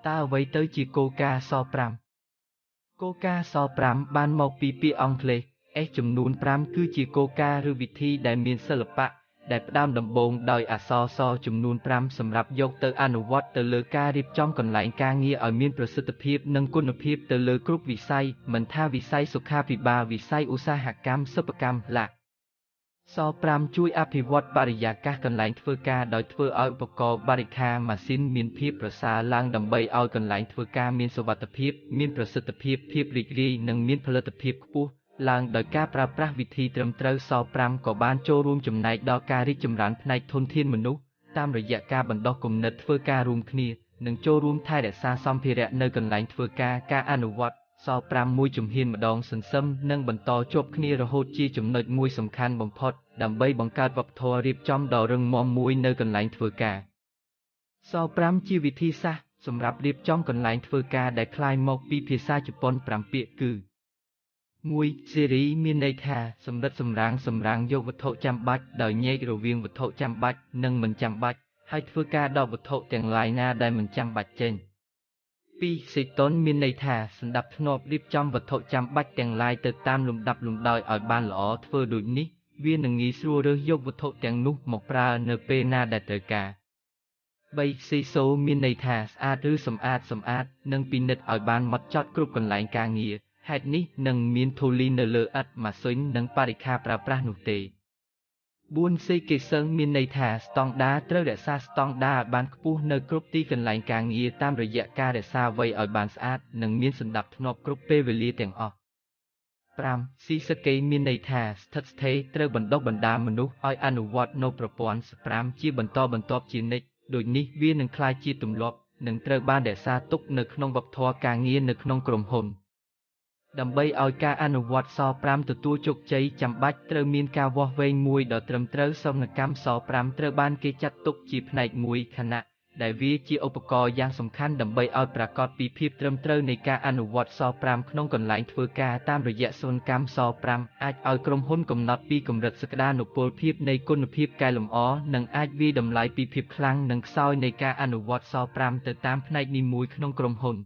តើអ្វីទៅជាគោលការណ៍ស5គោលការណ៍ស5បានមកពីពាក្យអង់គ្លេស S ចំនួន5គឺជាគោលការណ៍ឬវិធីដែលមានសិល្បៈដែលផ្ដើមដំបូងដោយអក្សរសចំនួន5សម្រាប់យកទៅអនុវត្តទៅលើការរៀបចំកន្លែងការងារឲ្យមានប្រសិទ្ធភាពនិងគុណភាពទៅលើគ្រប់វិស័យមិនថាវិស័យសុខាភិបាលវិស័យឧស្សាហកម្មសិប្បកម្មឡាស5ជួយអភិវឌ្ឍបរិយាកាសកន្លែងធ្វើការដោយធ្វើឲ្យឧបករណ៍បរិក្ខារម៉ាស៊ីនមានភាពប្រសើរឡើងដើម្បីឲ្យកន្លែងធ្វើការមានសុវត្ថិភាពមានប្រសិទ្ធភាពភាពរីករាយនិងមានផលិតភាពខ្ពស់ឡើងដោយការប្រើប្រាស់វិធីត្រឹមត្រូវស5ក៏បានចូលរួមចំណែកដល់ការរីកចម្រើនផ្នែកធនធានមនុស្សតាមរយៈការបណ្ដុះគំនិតធ្វើការរួមគ្នានិងចូលរួមថែរក្សាសម្ភារៈនៅកន្លែងធ្វើការការអនុវត្តស5មួយជំហានម្ដងសន្សឹមនិងបន្តជាប់គ្នារហូតជាចំណុចមួយសំខាន់បំផុតដើម្បីបង្កើតវប្បធម៌រៀបចំដ៏រឹងមាំមួយនៅកន្លែងធ្វើការស5ជាវិធីសាស្ត្រសម្រាប់រៀបចំកន្លែងធ្វើការដែលក្លាយមកពីភាសាជប៉ុន5ពាក្យគឺ1សេរីមានន័យថាសម្រិតសម្រាំងយកវត្ថុចាំបាច់ដោយញែករវាងវត្ថុចាំបាច់និងមិនចាំបាច់ហើយធ្វើការដកវត្ថុទាំងឡាយណាដែលមិនចាំបាច់ចេញ2សេតុនមានន័យថាសន្តាប់ធ្នាប់រៀបចំវត្ថុចាំបាច់ទាំងឡាយទៅតាមលំដាប់លំដោយឲ្យបានល្អធ្វើដូចនេះវានឹងងាយស្រួលរើសយកវត្ថុទាំងនោះមកប្រើនៅពេលណាដែលត្រូវការ3ស៊ីសូមានន័យថាស្អាតឬសម្អាតនិងពិនិត្យឲ្យបានហ្មត់ចត់គ្រប់កន្លែងការងារហេតុនេះនឹងមានធូលីនៅលើឥដ្ឋម៉ាស៊ីននិងបរិក្ខារប្រើប្រាស់នោះទេ4សេកេសឹងមានន័យថាស្តង់ដារត្រូវរក្សាស្តង់ដារឲ្យបានខ្ពស់នៅគ្រប់ទីកន្លែងការងារតាមរយៈការរក្សាអ្វីឲ្យបានស្អាតនិងមានសណ្ដាប់ធ្នាប់គ្រប់ពេលវេលាទាំងអស់5ស៊ីសកេមានន័យថាស្ថិតស្ថេរត្រូវបណ្ដុះបណ្ដាលមនុស្សឲ្យអនុវត្តនូវប្រព័ន្ធ5ជាបន្តបន្ទាប់ជានិច្ចដូចនេះវានឹងក្លាយជាទម្លាប់និងត្រូវបានរក្សាទុកនៅក្នុងវប្បធម៌ការងារនៅក្នុងក្រុមហ៊ុនដើម្បីឲ្យការអនុវត្តស5ទទួលជោគជ័យចាំបាច់ត្រូវមានការវាស់វែងមួយដ៏ត្រឹមត្រូវសកម្មកម្មស5ត្រូវបានគេចាត់ទុកជាផ្នែកមួយខណៈដែលវាជាឧបករណ៍យ៉ាងសំខាន់ដើម្បីឲ្យប្រាកដពីភាពត្រឹមត្រូវនៃការអនុវត្តស5ក្នុងកន្លែងធ្វើការតាមរយៈសកម្មស5អាចឲ្យក្រុមហ៊ុនកំណត់ពីកម្រិតសក្តានុពលភាពនៃគុណភាពកែលម្អនិងអាចវាយតម្លៃពីភាពខ្លាំងនិងខ្សោយនៃការអនុវត្តស5ទៅតាមផ្នែកនីមួយក្នុងក្រុមហ៊ុន